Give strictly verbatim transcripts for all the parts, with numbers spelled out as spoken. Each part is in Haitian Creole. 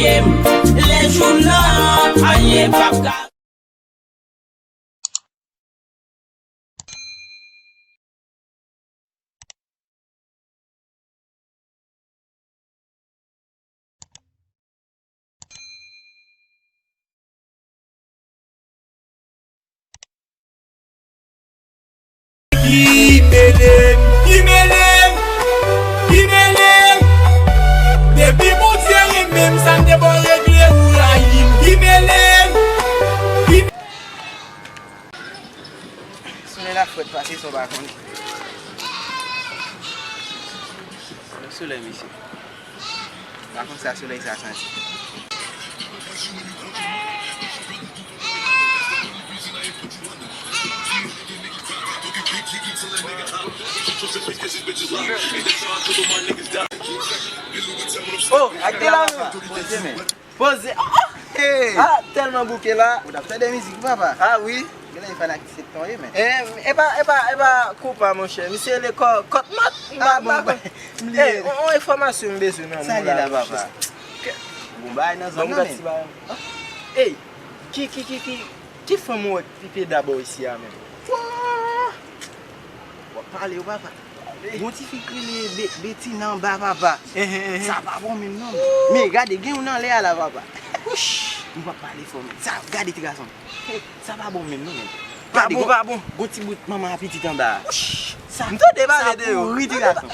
Lè jou nan, anyen p ap ka. Ki mele m, ki mele m, ki mele m. Depi Bondye renmen m, sa m te ba w regle, ou rayi m. Ki mele m, ki... Solèy la frèt pase sa w pa konn. Solèy, mesye. Pa konn sa solèy sa santi. Oh, ak de la men. Poze. Oh, oh. Hey. Ah, tèlman bouke la. Ou t ap tande mizik, papa. Ah wi. Gen nan fanatik septan ye, men. Eh, e pa, e pa, e pa konpa, monchè. Misye rele kò, kòt mat. Ah, bon, m bliye. Eh, on, on enfòmasyon m bezwen nan moun la, papa. Bon bagay nan zòn nan, men. Hey, ki, ki, ki, ki, ki fanm ou wè k pi peda bò isi a, men? Wah! W ap pale, wi, papa. Gon ti fi k rele Be-, Betina anba, papa. Sa pa bon menm non, men. Men gade, gen youn anlè a la, papa. Wouch! M p ap pale fò, men. Sa, gade ti gason. Sa pa bon menm non, men. Pa bon, pa bon. Gon ti bout manman a pitit anba a. Wouch! Sa, m tande pale de yo. Sa pouri, ti gason.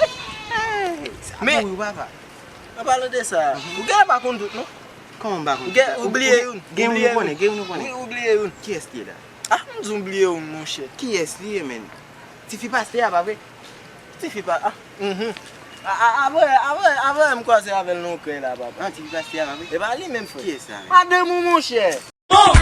Sa pouri, papa. An palan de sa, ou genlè pa konn tout non. Kòman m pa konn tout? Ou bliye youn. Gen youn ou konnen, gen youn ou konnen. Wi, ou bliye youn. Kiyès li ye la? Ah, m di w bliye youn, monchè. Kiyès li ye, menn? Tifi pastè a, pa vre? Tifi pa, ah, mhm. A, a, avè, avè, avè m kwaze avè l nan yon krèy la, papa. Ah, tifi pastè a, pa vre? E pa li menm, frè. Kiyès sa, menn? Madanm ou, monchè. Bon,